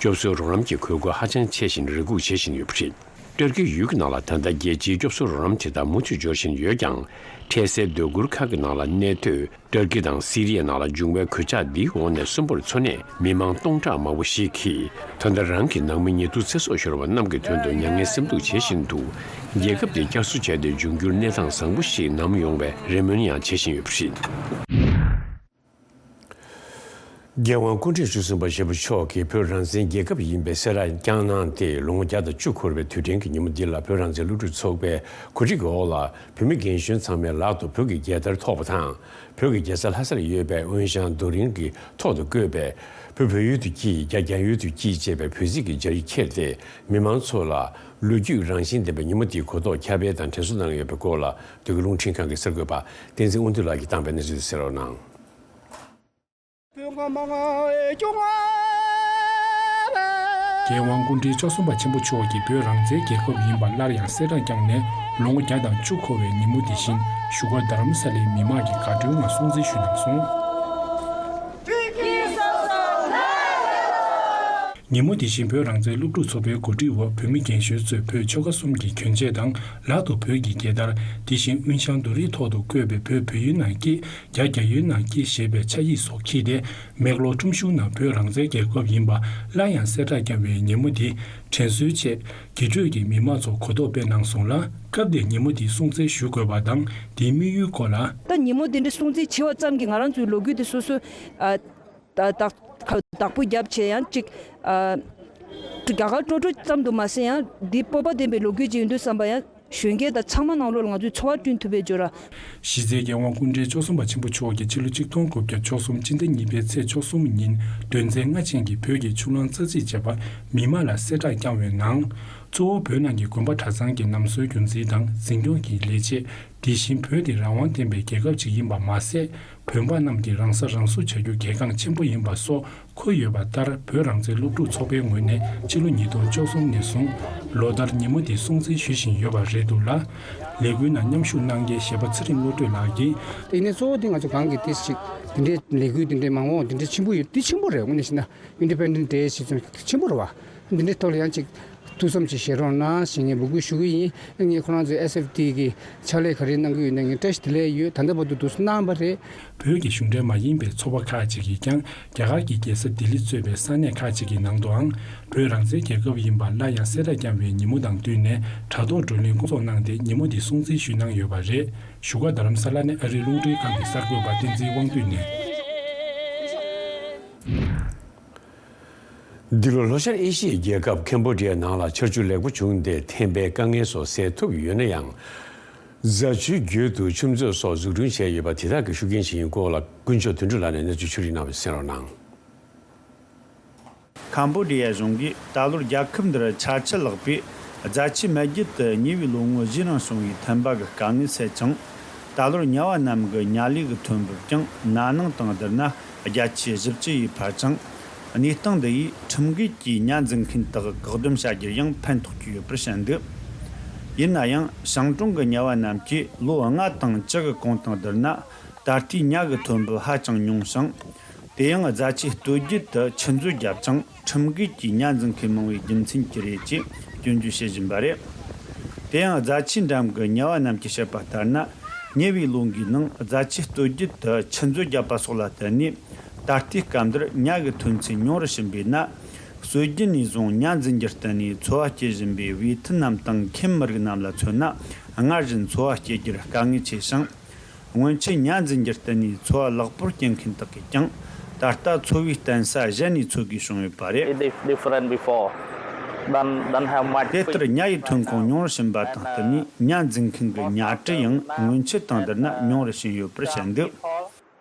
སྐྱོབ་གསོའི་རོགས་རམ་གྱི་དགོས་མཁོ་ཧ་ཅང་ཆེ་ཞིང་རེ་སྒུག་བྱེད་བཞིན་ཡོད་པ་རེད། ཏུར་ཀི་ཡུལ་གྱི་ནང་ལ་ད་ལྟ་རྒྱལ་སྤྱིའི་སྐྱོབ་གསོ་རོགས་རམ་དེ་དག་མུ་མཐུད་འབྱོར་བཞིན་ཡོད་ཀྱང་། འཕྲལ་སེལ་སྡོད་གུར་ཁག་གི་ནང་ལ་གནས་སྡོད། ཏུར་ཀི་དང་སི་རི་ཡའི་ནང་ལ་འབྱུང་བའི་གོད་ཆག་འདིའི་འོག་ནས་གསོན་པོར་འཚོ་གནས་མི་མང་སྟོང་ཕྲག་མང་པོ་ཞིག་གིས། ད་ལྟ་རང་གི་ནང་མི་ཉེ་དུ་ཚེ་སྲོག་ཤོར་བ་རྣམས་ཀྱི་དོན་དུ་མྱ་ངན་སེམས་སྡུག་བྱེད་བཞིན་འདུག། རྒྱལ་ཁབ་དེ་བསྐྱར་གསོ་བྱས་ཏེ་འབྱུང་འགྱུར་གནས་སྟངས་བཟང་པོ་ཞིག་ནམ་ཡོང་བའི་རེ་སྨོན་ཡང་བྱེད་བཞིན་ཡོད་པ་རེད། རྒྱལ་དབང་སྐུ་ཕྲེང་བཅུ་གསུམ་པ་ཆེན་པོ་མཆོག་གིས་བོད་རང་བཙན་རྒྱལ་ཁབ་ཡིན་པའི་གསལ་བསྒྲགས་བསྐྱངས་གནང་སྟེ། ལོ་ངོ་བརྒྱ་དང་བཅུ་འཁོར་བའི་དུས་དྲན་གྱི་ཉིན་མོ་འདི་ལ། བོད་རང་བཙན་སློབ་ཕྲུག་ཚོགས་པའི་གོ་སྒྲིག་གི་འོག་ལ། བོད་མི་རྒན་གཞོན་ཚང་མའི་ལག་ཏུ་བོད་ཀྱི་རྒྱལ་དར་ཐོགས་པ་དང་། བོད་ཀྱི་རྒྱལ་ས་ལྷ་སར་ཡོད་པའི་དབོན་ཞང་རྡོ་རིང་གི་ཐོག་ཏུ་བཀོད་པའི་བོད་བོད་ཡུལ་དུ་སྐྱིད། རྒྱ་རྒྱ་ཡུལ་དུ་སྐྱིད་ཅེས་པའི་བོད་ཚིག་གི་སྦྱར་ཡིག་ཁྱེར་ཏེ། མི་མང་ཚོ་ལ་ལོ་རྒྱུས་རང་བཞིན་ལྡན་པའི་ཉིན་མོ་འདིའི་གོ་རྟོགས་ཁྱབ་སྤེལ་དང་དྲན་གསོ་གནང་ཡོད་པའི་སྐོར་ལ། བོད་ཀྱི་རླུང་འཕྲིན་ཁང་གི་གསར་འགོད་པ་བསྟན་འཛིན་དབང་འདུས་ལགས་ཀྱིས་བཏང་པའི་གནས་ཚུལ་དེ་གསན་རོགས་གནང་། རྒྱལ་དབང་སྐུ་ཕྲེང་བཅུ་གསུམ་པ་ཆེན་པོ་མཆོག་གིས་བོད་རང་བཙན་རྒྱལ་ཁབ་ཡིན་པ་སླར་ཡང་གསལ་བསྒྲགས་བསྐྱངས་ནས་ལོ་ངོ་བརྒྱ་དང་བཅུ་འཁོར་བའི་ཉིན་མོ་འདི་བཞིན་བཞུགས་སྒར་རྡ་རམ་ས་ལའི་མི་མང་གི་དགའ་སྤྲོའི་ངང་སྲུང་བརྩི་ཞུས་གནང་སོང་། ཉིན་མོ་འདི་བཞིན་བོད་རང་བཙན་སློབ་ཕྲུག་ཚོགས་པའི་གོ་སྒྲིག་འོག་བོད་མི་རྒན་གཞོན་ཚོས་བོད་ཆོལ་ཁ་གསུམ་གྱི་གྱོན་ཆས་དང་ལག་ཏུ་བོད་ཀྱི་རྒྱལ་དར། དེ་བཞིན་དབོན་ཞང་རྡོ་རིང་ཐོག་ཏུ་བཀོད་པའི་བོད་བོད་ཡུལ་ནང་སྐྱིད། རྒྱ་རྒྱ་ཡུལ་ནང་སྐྱིད་ཞེས་པའི་ཕྱག་ཡིག་སོགས་འཁྱེར་ཏེ། མེག་ལོར་ཁྲོམ་གཞུང་ནང་བོད་རང་བཙན་རྒྱལ་ཁབ་ཡིན་པ་སླར་ཡང་གསལ་བསྒྲགས་བསྐྱངས་པའི་ཉིན་མོ་འདི་དྲན་གསོའི་ཆེད་དགེ་ཕྲུག་གི་མི་མང་ཚོ་གོ་རྟོགས་སྤེལ་གནང་སོང་ལ། སྐབས་དེར་ཉིན་མོ་འདི་སྲུང་བརྩི་ཞུ་དགོས་པ་དང་། དེའི་དམིགས་ཡུལ་སྐོར་ལ། ད་ཉིན་མོ་འདི་འདྲ་སྲུང་བརྩི་བྱས་པ་ཙམ་གྱིས་ང་རང་ཚོའི་ལོ་རྒྱུས་དེ་སོ་སོ། ཨ། ད་ད་བདག་པོ་རྒྱབ་བྱས་ཡང་ཅིག། ཨ། རྒྱ་གར་སྤྲོ་སྤྲོ་ཙམ་དུ་མ་ཟད་ཡང་འདི་སྤོབས་པ་ལྡན་པའི་ལོ་རྒྱུས་ཅིག་ཡིན་དུས་བསམ་པ་ཡང་། གཞོན་སྐྱེས་དང་ཚང་མ་ནང་ལོགས་ལ་ང་ཚོས་ཚོར་བ་བསྐྲུན་ཐུབ་པའི་སྦྱོར་བ། གཞི་རྩའི་རྒྱལ་དབང་སྐུ་ཕྲེང་བཅུ་གསུམ་པ་ཆེན་པོ་མཆོག་གིས་ཕྱི་ལོ་ཆིག་སྟོང་དགུ་བརྒྱ་བཅུ་གསུམ་སྤྱི་ཟླ་གཉིས་པའི་ཚེས་བཅུ་གསུམ་ཉིན་དོན་ཚན་ལྔ་ཅན་གྱི་བོད་ཀྱི་ཆུ་གླང་རྩ་ཚིག་ཅེས་པ་མི་མང་ལ་གསལ་བསྒྲགས་བསྐྱངས་པའི་ནང་། གཙོ་བོ་བོད་ནང་གི་དགོན་པ་གྲྭ་ཚང་གི་ནང་སྲོལ་རྒྱུན་འཛིན་དང་འཛིན་སྐྱོང་གི་ལས་བྱེད། དེ་བཞིན་བོད་དེ་རང་དབང་ལྡན་པའི་རྒྱལ་ཁབ་ཅིག་ཡིན་པ་མ་ཟད། བོད་པ་རྣམས་ཀྱིས་རང་ས་རང་སྲུང་བྱ་རྒྱུ་གལ་འགངས་ཆེན་པོ་ཡིན་པ་སོགས་འཁོད་ཡོད་པ་ལྟར། བོད་རང་བཙན་སློབ་ཕྲུག་ཚོགས་པའི་ངོས་ནས་ཕྱི་ལོ་ཉིས་སྟོང་བཅུ་གསུམ་ནས་བཟུང་ལོ་ལྟར་ཉིན་མོ་འདི་སྲུང་བརྩི་ཞུ་བཞིན་ཡོད་པ་རེད་འདུག་ལ། ལས་འགུལ་ནང་མཉམ་ཞུགས་གནང་མཁན་གཞས་པ་ཚེ་རིང་བློ་གྲོས་ལགས་ཀྱིས། དེ་ནས་གཙོ་བོ་དེ་ང་ཚོ་གང་གི་ཏིས་ཅིག་དེ་འདྲའི་ལས་འགུལ་དེ་འདྲའི་མང་བོ་དེ་འདྲའི་ཆེན་པོ་ཡོད། དེ་ཆེན་པོ་རེད། དངོས་གནས་བཤད་ན་Independence Day ཞེས་ཚོན་ཆེན་པོ་རེད་བ། དེ་འདྲའི་ཐོག་ལ་ཡང་ཅིག་ཐུགས་བསམ་ཅིག་བཞེས་རོགས་གནང་ཞེས་ངས་འབོད་སྐུལ་ཞུ་གི་ཡིན། ངས་ཁོ་རང་ཚོའི་S F D གི་ཕྱག་ལས་ག་རེ་གནང་གི་ཡོད་ན་ངས་བཀྲ་ཤིས་བདེ་ལེགས་ཡོད། ད་ལྟ་བར་དུ་དུས་སུ་གནང་བ་རེད། བོད་ཀྱི་གཞུང་འབྲེལ་མ་ཡིན་པའི་ཚོགས་པ་ཁག་ཅིག་གིས་ཀྱང་རྒྱ་གར་གྱི་རྒྱལ་ས་ལྡི་ལི་གཙོས་པའི་ས་གནས་ཁག་ཅིག་གི་ནང་དུའང་བོད་རང་བཙན་རྒྱལ་ཁབ་ཡིན་པ་སླར་ཡང་གསལ་བསྒྲགས་བསྐྱངས་པའི་ཉིན་མོ་དང་བསྟུན་ནས་དྲ་ཐོག་བགྲོ་གླེང་སྐོང་ཚོགས་གནང་སྟེ་ཉིན་མོ་འདི་སྲུང་བརྩི་ཞུས་གནང་ཡོད་པ་རེད། བཞུགས་སྒར་རྡ་རམ་ས་ལ་ནས་ཨ་རིའི་རླུང་འཕྲིན་ཁང་གི་གསར་འགོད་པ་བསྟན་འཛིན་དབང་འདུས་ནས། འདི་ལོ་ལྷོ་ཤར་ཨེ་ཤི་ཡའི་རྒྱལ་ཁབ་ཁེམ་བྷོ་ཌི་ཡའི་ནང་ལ་ཆར་ཆུ་ལེགས་པོ་བྱུང་སྟེ་ཐན་པའི་དཀའ་ངལ་སོགས་སེལ་ཐུབ་ཡོད་ན་ཡང་། རྫ་ཆུའི་རྒྱུད་དུ་ཆུ་མཛོད་སོགས་འཛུགས་སྐྲུན་བྱས་ཡོད་པ་དེ་དག་གི་ཤུགས་རྐྱེན་ཞིག་ཡིན་སྐོར་ལ་དཀོན་མཆོག་དོན་གྲུབ་ལགས་ནས་གནས་ཚུལ་ཕྱོགས་སྒྲིག་གནང་བ་གསན་རོགས་གནང་། ཁམ་བྷོ་ཌི་ཡ་གཞུང་གིས་ད་ལོར་རྒྱལ་ཁབ་འདིར་ཆར་ཆུ་ལེགས་པས་རྫ་ཆུ་མེ་རྒྱུད་དུ་ཉེ་བའི་ལོ་ངོ་བཞི་རིང་བྱུང་བའི་ཐན་པ་གི་དཀའ་ངལ་སེལ་ཅིང་། ད་ལོར་ཉ་བ་རྣམས་ཀྱི་ཉ་ལུས་ཀྱི་ཐོན་འབབ་ཀྱང་ན་ནིང་དང་བསྡུར་ན་བརྒྱ་ཆ་བཞི་བཅུ་ཡིས་འཕར་ཅིང་། གནས་སྟངས་འདི་ཡིས་ཁྲིམས་འགལ་གྱིས་ཉ་འཛིན་མཁན་དག་བཀག་སྡོམ་བྱ་རྒྱུར་ཡང་ཕན་ཐོགས་ཀྱི་ཡོད་པར་བཤད་འདུག། ཡིན་ན་ཡང་ཞིང་གྲོང་གི་ཉ་བ་རྣམས་ཀྱིས་ལོ་ལྔ་དང་བཅུ་གི་གོང་དང་བསྡུར་ན་ད་ལྟའི་ཉ་གི་ཐོན་འབབ་ཧ་ཅང་ཉུང་ཞིང་། དེ་ཡང་རྫ་ཆུའི་སྟོད་རྒྱུད་དུ་ཆུ་མཛོད་བརྒྱབ་ཅིང་ཁྲིམས་འགལ་གྱིས་ཉ་འཛིན་མཁན་མང་བའི་རྒྱུ་མཚན་གྱིས་རེད་ཅེས་སྐྱོན་བརྗོད་བྱེད་བཞིན་པ་རེད། དེ་ཡང་རྫ་ཆུའི་འགྲམ་གྱི་ཉ་བ་རྣམས་ཀྱིས་བཤད་པ་ལྟར་ན། ཉེ་བའི་ལོ་འགའི་ནང་རྫ་ཆུའི་སྟོད་རྒྱུད་དུ་ཆུ་མཛོད་བརྒྱབ་པ་སོགས་ལ་བརྟེན་ནས་ད་ལྟའི་སྐབས་འདིར་ཉ་གི་ཐོན་ཚད་ཉུང་རུ་ཕྱིན་པས་ན། སྲོལ་རྒྱུན་ནས་བཟུང་ཉ་འཛིན་རྒྱུར་བརྟེན་ནས་འཚོ་བ་སྐྱེལ་བཞིན་པའི་ཝེ་ཐི་ནམ་དང་ཁེམ་མི་རིགས་རྣམས་ལ་མཚོན་ན་སྔར་བཞིན་འཚོ་བ་སྐྱེལ་རྒྱུར་དཀའ་ངལ་ཆེ་ཞིང་། སྔོན་ཆད་ཉ་འཛིན་རྒྱུར་བརྟེན་ནས་འཚོ་བ་ལེགས་པོར་སྐྱེལ་མཁན་དག་གིས་ཀྱང་ད་ལྟ་འཚོ་བའི་བརྟེན་ས་གཞན་ནས་འཚོལ་དགོས་བྱུང་ཡོད་པ་རེད། It is different before. Don't, don't have much དེ་ལྟར་ཉ་ཡི་ཐོན་ཁུངས་ཉུང་རུ་ཕྱིན་པ་དང་བསྟུན་ནས་ཉ་འཛིན་མཁན་གྱི་ཉ་གྲི་ཡང་སྔོན་ཆད་དང་བསྡུར་ན་ཉུང་རུ་ཕྱིན་ཡོད་པར་བཤད་འདུག།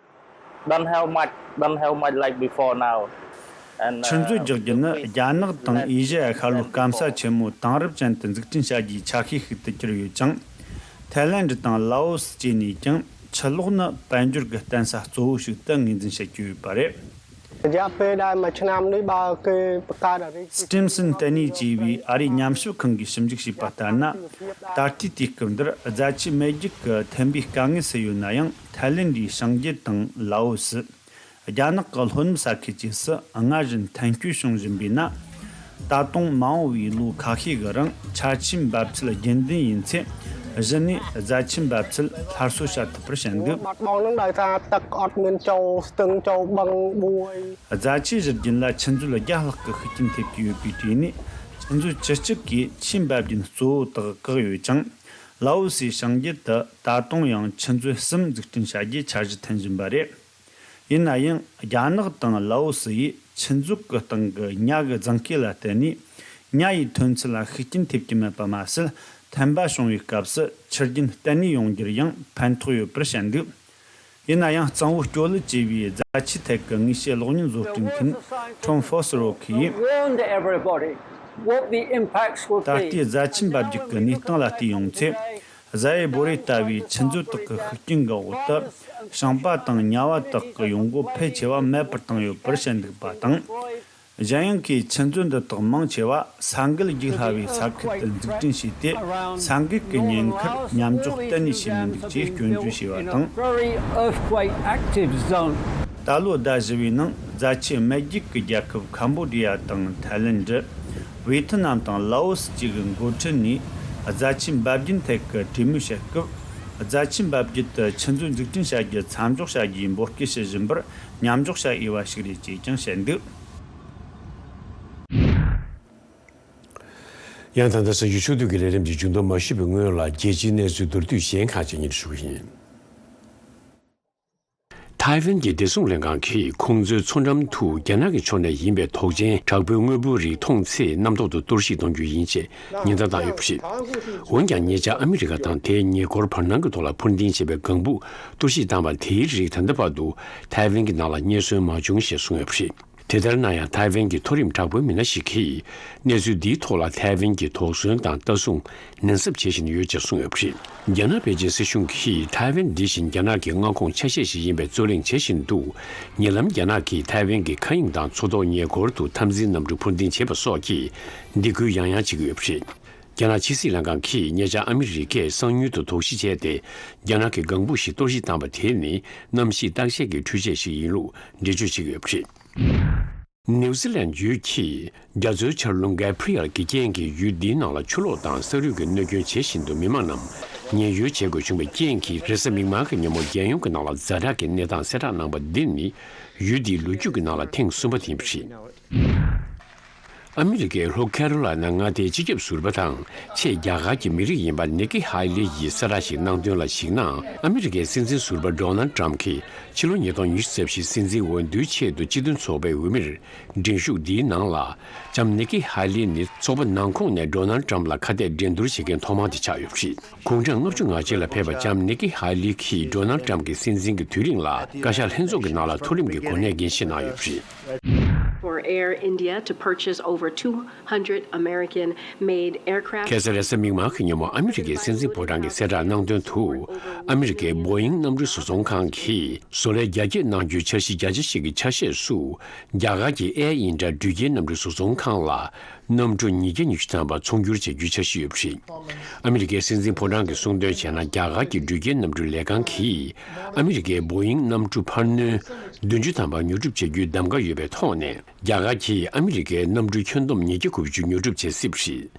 Don't have much, don't have much like before now. ཆུ་མཛོད་རྒྱག་རྒྱུ་ནི་རྒྱ་ནག་དང་ཨེ་ཤ་ཡ་ཤར་ལྷོའི་སྐམ་ས་ཆེན་མོ་དེང་རབས་ཅན་དུ་འཛུགས་སྐྲུན་བྱ་རྒྱུའི་ཆ་ཤས་ཤིག་ཏུ་གྱུར་ཡོད་ཅིང་། ཐའི་ལེན་ཌི་དང་ལའོ་སི་བཅས་ནས་ཀྱང་ཆུ་གློག་ནི་དཔལ་འབྱོར་གྱི་བརྟེན་ས་གཙོ་བོ་ཞིག་ཏུ་ངོས་འཛིན་བྱེད་ཀྱི་ཡོད་པ་རེད། រយៈពេលដែលមួយឆ្នាំនេះបើគេបង្កើតអារី Stimson Tenney བཅས་པས་ཨ་རིའི་ཉམས་ཞིབ་ཁང་གིས་ཞིབ་འཇུག་བྱས་པ་ལྟར་ན། ད་ལྟའི་དུས་སྐབས་འདིར་རྫ་ཆུའི་མེ་རྒྱུད་ཀྱི་ཐན་པའི་དཀའ་ངལ་སུ་ཡོད་ན་ཡང་། ཐའི་ལེན་ཌིའི་བྱང་རྒྱུད་དང་ལའོ་སི། རྒྱ་ནག་གི་ལྷོ་ནུབ་ས་ཁུལ་བཅས་སུ་སྔར་བཞིན་ཐན་སྐྱོད་བྱུང་བཞིན་པས་ན། ད་དུང་མ་འོངས་པའི་ལོ་ཁ་ཤས་ཀྱི་རིང་ཆར་ཆུའི་འབབ་ཚད་རྒྱུན་ལྡན་ཡིན་ཚེ། གཞི་ནས་རྫ་ཆུའི་འབབ་ཚད་སླར་གསོ་བྱ་ཐུབ་པར་བཤད་འདུག បាត់បង់ហ្នឹងដោយសារទឹកអត់មានចូលស្ទឹងចូលបឹងបួយ རྫ་ཆུ་བཞུར་རྒྱུན་ལ་ཆུ་མཛོད་བརྒྱ་ལྷག་གི་ཤུགས་རྐྱེན་ཐེབས་ཀྱི་ཡོད་པའི་གྲས་ནས། ཆུ་མཛོད་བཅུ་གཅིག་གིས་ཆུའི་འབབ་རྒྱུན་གཙོ་བོ་དག་བཀག་ཡོད་ཅིང་། ལའོ་སིའི་བྱང་རྒྱུད་དུ་ད་དུང་ཡང་ཆུ་མཛོད་གསུམ་འཛུགས་སྐྲུན་བྱ་རྒྱུའི་འཆར་གཞི་འཐེན་བཞིན་པ་རེད། ཡིན་ན་ཡང་། རྒྱ་ནག་དང་ལའོ་སི་ཡིས་ཆུ་མཛོད་ཀྱི་སྟེང་གི་ཉ་གི་རྫིང་སྐེད་ལ་བརྟེན་ནས། ཉ་ཡི་ཐོན་ཚད་ལ་ཤུགས་རྐྱེན་ཐེབས་ཀྱི་མེད་པ་མ་ཟད། ཐན་པ་བྱུང་བའི་སྐབས་སུ་ཆུ་རྒྱུན་གཏན་ནས་ཡོང་རྒྱུར་ཡང་ཕན་ཐོགས་ཡོད་པར་བཤད་འདུག་ཡིན་ན་ཡང་། གཙང་བོ་སྐྱོ་ལུད་ཅེས་པའི་རྫ་ཆུའི་ཐད་ཀྱི་དངོས་བཤེར་གློག་བརྙན་བཟོ་སྐྲུན་མཁན་Tom Fosrow་གིས། warned everybody what the impacts would ད་ལྟའི་be. རྫ་ཆུ་འབབ་རྒྱུད་ཀྱི་གནས་སྟངས་ལ་བལྟས་ཡོང་ཚེ། ཟ་ཡེ་བོ་རེ་ལྟ་བུའི་ཆུ་མཛོད་དག་གི་ཤུགས་རྐྱེན་གྱི་འོག་ཏུ། ཞིང་པ་དང་ཉ་བ་དག་གི་ཡོང་སྒོ་ཕལ་ཆེ་བ་མེད་པར་བཏང་ཡོད་པར་བཤད་འདུག་པ་དང་། གཞན་ཡང་། ཁོས་ཆུ་མཛོད་འདི་དག་མང་ཆེ་བ་ས་འགུལ་རྒྱུག་སླ་བའི་ས་ཁུལ་དུ་འཛུགས་སྐྲུན་བྱས་ཏེ། ས་འགུལ་གྱི་ཉེན་ཁར་མཉམ་འཇོག་གཏན་ནས་བྱས་མི་འདུག་ཅེས་སྐྱོན་བརྗོད་བྱས་པ་དང་། Very earthquake active zone. ད་ལོ་ཟླ་བཞི་བའི་ནང་རྫ་ཆུ་མེ་རྒྱུད་ཀྱི་རྒྱལ་ཁབ་ཁམ་བོ་ཌི་ཡ་དང་ཐའི་ལེན་ཌི། ཝེ་ཐི་ནམ་དང་ལའོ་སི་བཅས་ཀྱི་འགོ་ཁྲིད་ནས་རྫ་ཆུའི་འབབ་རྒྱུན་ཐད་ཀྱི་གྲོས་མོལ་བྱེད་སྐབས། རྫ་ཆུའི་འབབ་རྒྱུད་དུ་ཆུ་མཛོད་འཛུགས་སྐྲུན་བྱ་རྒྱུ་མཚམས་འཇོག་བྱ་རྒྱུའི་འབོད་སྐུལ་བྱེད་བཞིན་པར་མཉམ་འཇོག་བྱ་འོས་པ་ཞིག་རེད་ཅེས་ཀྱང་བཤད་འདུག་ཡང་ད་ལྟ་གསར་འགྱུར་ཕྱོགས་བསྡུས་ཀྱི་ལས་རིམ་གྱི་མཇུག་སྡོམ་མ་ཞུས་པའི་སྔོན་ལ། རྒྱལ་སྤྱིའི་གནས་ཚུལ་མདོར་བསྡུས་གཞན་ཁག་ཅིག་སྙན་སྒྲོན་ཞུ་གི་ཡིན། ཐའེ་ཝན་གྱི་བདེ་སྲུང་ལྷན་ཁང་གིས་ཁོང་ཚོའི་མཚོ་འགྲམ་དུ་རྒྱ་ནག་གི་ཕྱོགས་ནས་ཡིན་པའི་དོགས་ཅན་དྲག་པོའི་དངོས་པོའི་རིགས་མཐོང་ཚེ་རྣམ་རྟོག་ཏུ་གཏོར་བཤིག་གཏོང་རྒྱུ་ཡིན་ཞེས་ཉེན་བརྡ་བཏང་ཡོད་པ་རེད། འོན་ཀྱང་ཉེ་ཆར་ཨ་མི་རི་ཀ་དང་དེའི་ཉེ་འཁོར་བར་སྣང་གི་ཐོག་ལ་འཕུར་ལྡིང་བྱས་པའི་ལྒང་བུ་གཏོར་བཤིག་བཏང་བ་དེའི་རིགས་ད་ལྟ་བར་དུ་ཐའེ་ཝན་གྱི་ནང་ལ་རྙེད་སོན་མ་བྱུང་ཞེས་གསུངས་ཡོད་པ་རེད། དེ་ལྟར་ན་ཡང་། ཐའེ་ཝན་གྱི་མཐོ་རིམ་དྲག་པོའི་མི་སྣ་ཞིག་གིས་གནས་ཚུལ་འདིའི་ཐོག་ལ་ཐའེ་ཝན་གྱི་དོགས་ཟོན་དང་ལྟ་སྲུང་ནན་གསབ་བྱེད་བཞིན་ཡོད་ཅེས་གསུངས་ཡོད་པ་རེད། རྒྱ་ནག་པེ་ཅིན་སྲིད་གཞུང་གིས་ཐའེ་ཝན་འདི་བཞིན་རྒྱ་ནག་གི་མངའ་ཁོངས་ཆ་ཤས་ཤིག་ཡིན་པའི་རྩོད་གླེང་བྱེད་བཞིན་འདུག་ཉེ་ལམ་རྒྱ་ནག་གིས་ཐའེ་ཝན་གྱི་མཁའ་དབྱིངས་དང་མཚོ་ཐོག་ཉེ་འཁོར་དུ་འཐབ་འཛིང་གནམ་གྲུ་འཕུར་ལྡིང་བྱས་པ་སོགས་ཀྱིས་སྡིགས་སྐུལ་ཡང་ཡང་བྱེད་ཀྱི་ཡོད་པ་རེད། རྒྱ་ནག་ཕྱི་སྲིད་ལྷན་ཁང་གིས་ཉེ་ཆར་ཨ་མི་རི་ཀས་གསང་མྱུལ་དུ་དོགས་གཞི་བྱས་ཏེ། རྒྱ་ནག་གི་ལྒང་བུ་ཞིག་གཏོར་བཤིག་བཏང་བ་དེ་ནི་གནམ་གཤིས་བརྟག་དཔྱད་ཀྱི་འཕྲུལ་ཆས་ཤིག་ཡིན་ལུགས་འགྲེལ་བརྗོད་བྱེད་ཀྱི་ཡོད་པ་རེད། ནིའུ་ཛི་ལན་ཡུལ་གྱི་རྒྱ་མཚོའི་ཆར་རླུང་གེབ་རི་ཡལ་གྱི་རྐྱེན་གྱིས་ཡུལ་འདིའི་ནང་ལ་ཆུ་ལོག་དང་ས་རུད་ཀྱི་གནོད་སྐྱོན་བྱེད་བཞིན་འདུག་མི་མང་རྣམས་ཉེན་གཡོལ་བྱེད་དགོས་བྱུང་བའི་རྐྱེན་གྱིས། རེས་གཟའ་མིག་དམར་གྱི་ཉིན་མོ་རྒྱལ་ཡོངས་ཀྱི་ནང་ལ་ཛ་དྲག་གི་གནས་སྟངས་གསལ་བསྒྲགས་གནང་བ་འདི་ནི་ཡུལ་འདིའི་ལོ་རྒྱུས་ཀྱི་ནང་ལ་ཐེངས་གསུམ་པ་དེ་ཡིན་པ་རེད། ཨ་མི་རི་ཀའི་ལྷོ་ཁེ་རོ་ལ་ན་མངའ་སྡེའི་སྤྱི་ཁྱབ་ཟུར་པ་དང་ཆེས་རྒྱ་གར་གྱི་མི་རིགས་ཡིན་པ་ནི་ཀི་ཧའེ་ལི་ཡིས་གསལ་བསྒྲགས་ཤིག་གནང་དོན་ལ་གཞིགས་ན། ཨ་མི་རི་ཀའི་སྲིད་འཛིན་ཟུར་པ་ཌོ་ནལ་ཏྲམ་གྱིས་ཕྱི་ལོ་ཉིས་སྟོང་ཉི་ཤུ་རྩ་བཞིའི་སྲིད་འཛིན་འོས་བསྡུའི་ཆེད་དུ་སྤྱི་མཐུན་ཚོགས་པའི་འོས་མིར་འགྲན་ཞུགས་འདིའི་ནང་ལ། ལྕམ་ནི་ཀི་ཧའེ་ལི་ནི་ཚོགས་པ་ནང་ཁོངས་ནས་ཌོ་ནལ་ཏྲམ་ལ་ཁ་གཏད་འགྲན་བསྡུར་བྱེད་མཁན་ཐོག་མ་དེ་ཆགས་ཡོད་པ་རེད། དགུང་གྲངས་ལྔ་བཅུ་ང་གཅིག་ལ་ཕེབས་པ་ལྕམ་ནི་ཀི་ཧའེ་ལི་གིས་ཌོ་ནལ་ཏྲམ་གྱི་སྲིད་འཛིན་གྱི་དུས་རིང་ལ་བཀའ་ཤག་ལྷན་ཚོགས་ཀྱི་ནང་ལ་མཐོ་རིམ་གྱི་གོ་གནས་འགན་བཞེས་གནང་ཡོད་པ་རེད། for Air India to purchase over two hundred American-made aircraft. ཁ་སང་རེས་གཟའ་མིག་དམར་གྱི་ཉིན་མོ་ཨ་མི་རི་ཀའི་སྲིད་འཛིན་ཕོ་བྲང་གིས་གསལ་བསྒྲགས་གནང་དོན་དུ། ཨ་མི་རི་ཀའི་བོ་ཡིང་གནམ་གྲུ་བཟོ་ཚོང་ཁང་གིས་བཟོ་ལས་རྒྱ་སྐྱེད་གནང་རྒྱུའི་འཆར་གཞི་བརྒྱ་ཆ་གཅིག་གི་ཆ་ཤས་སུ། རྒྱ་གར་གྱི་ཨེར་ཨིན་ཌི་ཡ་འགྲུལ་སྐྱེལ་གནམ་གྲུ་བཟོ་ཚོང་ཁང་ལ་གནམ་གྲུ་ཉིས་བརྒྱ་ཉི་ཤུ་ཐམ་པ་ཚོང་སྒྱུར་བྱ་རྒྱུའི་འཆར་གཞི་ཡོད་པ་རེད། ཨ་མི་རི་ཀའི་སྲིད་འཛིན་ཕོ་བྲང་གིས་གསུངས་དོན་བྱས་ན། རྒྱ་གར་གྱི་འགྲུལ་སྐྱེལ་གནམ་གྲུ་ལས་ཁང་གིས་ཨ་མི་རི་ཀའི་བོ་ཡིང་གནམ་གྲུ་འཕར་སྣོན་བདུན་ཅུ་ཐམ་པ་ཉོ་སྒྲུབ་བྱ་རྒྱུའི་གདམ་ག་ཡོད་པའི་ཐོག་ནས། རྒྱ་གར་གྱིས་ཨ་མི་རི་ཀའི་གནམ་གྲུ་ཁྱོན་བསྡོམས་ཉིས་བརྒྱ་དགུ་བཅུ་ཉོ་སྒྲུབ་བྱེད་སྲིད་པ་རེད།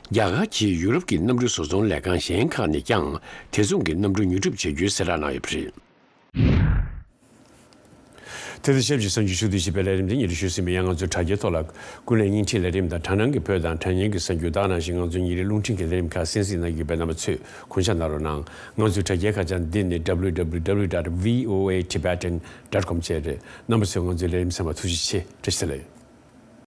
རྒྱ་གར་གྱིས་ཡུ་རོབ་ཀྱི་གནམ་གྲུ་བཟོ་ཚོང་ལས་ཁང་གཞན་ཁག་ནས་ཀྱང་དེ་མཚུངས་ཀྱི་གནམ་གྲུ་ཉོ་སྒྲུབ་བྱ་རྒྱུའི་གསལ་བསྒྲགས་གནང་ཡོད་པ་རེད། དེ་དང་ཆབས་ཅིག་གསར་འགྱུར་ཕྱོགས་བསྡུས་ཞིག་པའི་ལས་རིམ་འདི་ཉིན་རེ་ཞུས་ཟིན་པའི། ཡང་ང་ཚོའི་དྲ་རྒྱའི་ཐོག་ལ་ཀུན་གླེང་བརྙན་འཕྲིན་ལས་རིམ་དང་། དྲ་སྣང་གི་བོད་དང་དྲ་བརྙན་གྱི་གསར་འགྱུར། ད་ག་ནང་བཞིན་ང་ཚོའི་ཉིན་རེའི་རླུང་འཕྲིན་གྱི་ལས་རིམ་ཁག་གསན་གཟིགས་གནང་གི་ཡོད་པས། རྣམ་པ་ཚོས་གོ་སྐབས་གནང་རོགས་གནང་། ང་ཚོའི་དྲ་རྒྱའི་ཁ་བྱང་འདི་ནི་www dot voatibetan dot com བཅས་རེད། རྣམ་པ་ཚོས་ང་ཚོའི་ལས་རིམ་གསན་པར་ཐུགས་རྗེ་ཆེ། བཀྲ་ཤིས་བདེ་ལེགས།